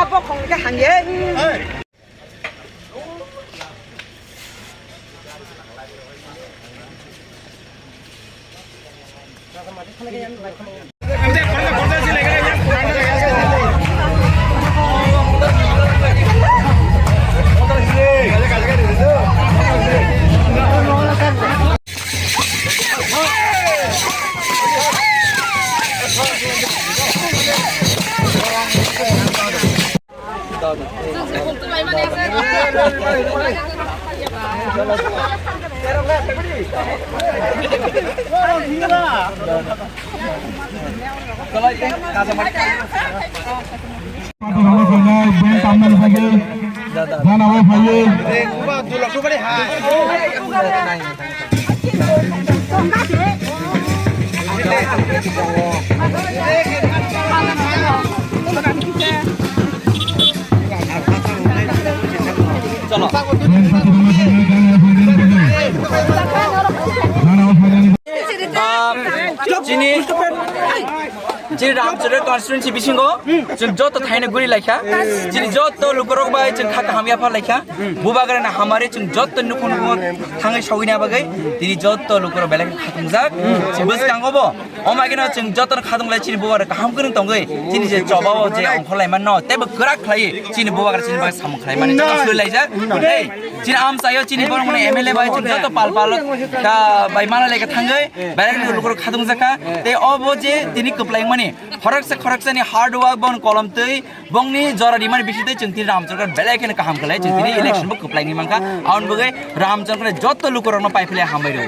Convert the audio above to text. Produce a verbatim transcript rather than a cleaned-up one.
Abo khong ka hangye. Chini, chini Ramchoro constituency bisingo chwng joto thaino guri laikha, chini joto lukurok bai chwng kha kaham yapha laikha, bubagrani hamari chwng joto nukhung nukhung thangwi sogwini bagwi tini joto lukurok belai khatungjak. Bwskango bo Omo haino chwng jotono khatung lai chini bubagra kaham kwrwng tongwi chini je choba o je ongkhor lai manno teibo kwrak khlai chini bubagra chini bagwi samung khlai mani joto soi laijak. Tei chini amchaio chini borok mani M L A bai chini joto pal pal ka bai mana lai ka thangwi belai khe lukurok khatung jakha tei obo je tini kwplai mani khoroksa khoroksani hard work bon kolom twi bongni jora rimani bisingtwi chwng tini Ramchoro belai kheno kaham khlai chwng tini election bo kwplai ni mankha. Aboni bagwi Ramchoro joto lukurokno pai philai hambai rw.